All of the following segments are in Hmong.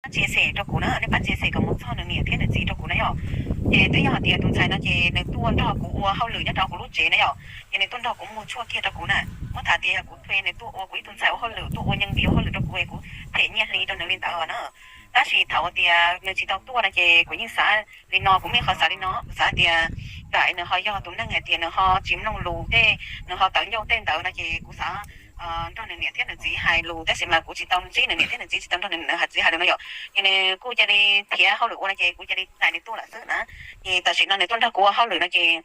Chia sẻ rau kuv na, nej pab chia sẻ kom mus txog nws niam thiab nws txiv rau kuv na yom. Ces twb yog hais tias tus ntxhais no ces nws tuaj nrog kuv ua hauj lwm nyob rau kuv lub tsev na yom, ces nws tuaj nrog kuv muag tshuaj kiag rau kuv na. Muab tham tias kuv thuê nws tuaj ua kuv ib tug ntxhais ua hauj lwm, tuaj ua nyeej npi ua hauj lwm rau kuv es kuv them nyiaj hli rau nws li ntawd na. Tab sis thaum tias nws tsis tau tuaj no ces kuv yeej xav li no, kuv yeej qhov xav li no, xav tias tam nws ho yog tus neeg hais tias nws ho tsis mloog lus tej, nws ho tawv ncauj tej ntawd no ces kuv xav nrog nws niam thiab nws txiv hais lus, tab sis mas kuv tsis tau ntsib nws niam thiab nws txiv, tsis tau nrog nws niam nws txiv hais lus no yom. Ces nws kuj cia li khiav hauj lwm ua no ces kuv cia li txais nws tuaj lawm xwb na. Ces tam sim no nws tuaj nrog kuv ua hauj lwm no ces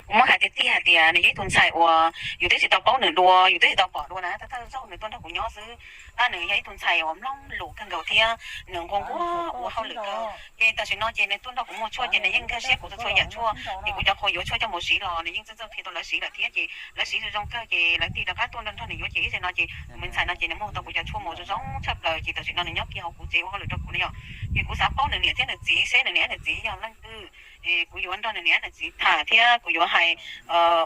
kuv muab hais tiag tiag hais tias nws yog ib tug ntxhais uas yus twb tsis tau paub nws dua, yus twb tsis tau pom dua na, thawj thawj zaug nws tuaj nrog kuv nyob xwb. Tab nws yog ib tug ntxhais uas mloog lus kawg nkaus thiab nws nquag nquag ua hauj lwm kawg. Ces tam sim no ces nws tuaj nrog kuv muag tshuaj ces nws yeej nkag siab kuv txhua txhua yam tshuaj, ces kuv cov qhua yuav tshuaj coj mus siv los nws yeej txawj txawj qhia tau lawv siv lawm thiab, ces lawv siv zoo zoo kawg ces lawv tig rov qab tuaj nrog nrog nws yuav. Ces ib zaug no ces tus me ntxhais no ces nws muag tau kuv cov tshuaj mus zoo zoo tshaj plaws, ces tam sim no nws nyob kiag hauv kuv tsev ua hauj lwm rau kuv no yom. Ces kuv xav paub nws niam thiab nws txiv seb nws niam nws txiv yog leej twg. Kuv yuav nrog nws niam nws txiv tham thiab kuv yuav hais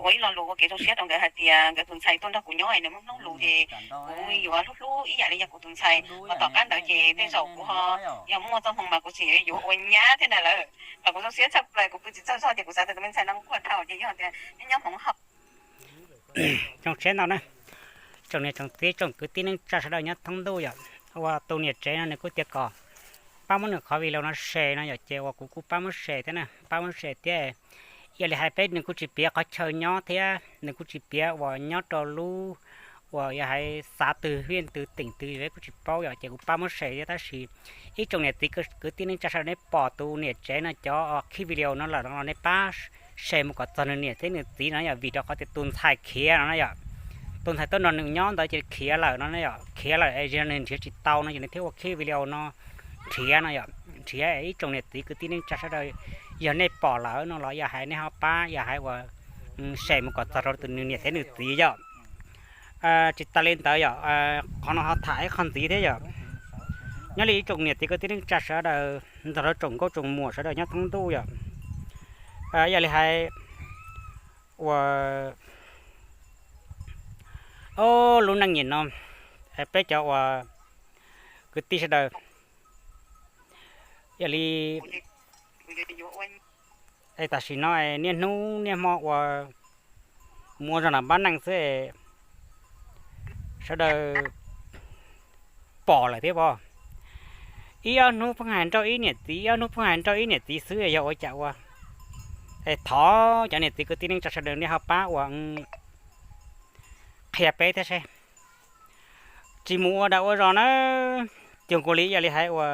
ua ib lo lus ua kev zoo siab rau nkawd hais tias nkawd tus ntxhais tuaj nrog kuv nyob es nws muaj mloog lus ces kuv yuav hlub hlub ib yam li yog kuv tus ntxhais. Ho tom qab ntawd ces tej zaum kuv ho yog muaj txoj hmoo mas kuv tseem yuav ua nyab thiab ntag lawm. Mas kuv zoo siab tshaj plaws, kuv pw tsis tsaug zog ces kuv xav tias tus me ntxhais no nquag dhau ces yog tias nyob hmoov hau. Tsoom tsev ntau na, tsoom niam tsoom txiv tsoom kwv tij neej tsa sawv daws nyob thoob ntuj yom, uas tus niam tsev no nws kuj tias kom pab muab nws qhov video no share no yom, ces uas kuv kuj pab muab share thiab na, pab muab share thiab. Yog li hais peb nws kuj tsis piav qhov chaw nyob thiab nws kuj tsis piav uas nyob rau lub uas yog hais xav twg, hwj twg, teem twg peb kuj tsis paub yom, ces kuv pab muab share thiab. Tab sis ib tsoom niam txiv kwv tij neej tsa sawv daws nej pom tus niam tsev no cov khij video no lawm no los nej pab share mus kom txog nws niam thiab nws txiv no yom, vim rau qhov tias tus ntxhais khiav no na yom. Tus ntxhais tuaj nrog nws nyob ntawd ces khiav lawm no na yom, khiav lawm es nws nrhiav tsis tau no ces nws thiaj ua khij video no nrhiav no yom, nrhiav. Ib tsoom niam txiv kwv tij neej tsa sawv daws, yog nej pom lawm no los yog hais nej ho pab yog hais uas share mus kom txog rau tus nws niam thiab nws txiv yom. Tsis tas li ntawd yom, qhov no ho tham ib qho ntxiv thiab yom. Nyob li ib tsoom niam txiv kwv tij neej tsa sawv daws, ntxog rau tsoom nkauj tsoom muam sawv daws nyob thoob ntuj yom, yog li hais uas, o, lub neej nyim no peb cov uas kwv tij sawv daws, yog li tam sim no niaj hnub niaj hmo uas mus ua zog nram npab neej xwb, sawv daws pom lawm thiab pob. Ib ob hnub pheej hais nrauj ib niam txiv, ib ob hnub pheej hais nrauj ib niam txiv xwb, yog ua cas ua? Es thov cov niam txiv kwv tij neej tsa sawv daws nej ho pab uas qhia peb thiab seb. Tsis mus ua dag ua zog na, cuag nkaus li yog li hais uas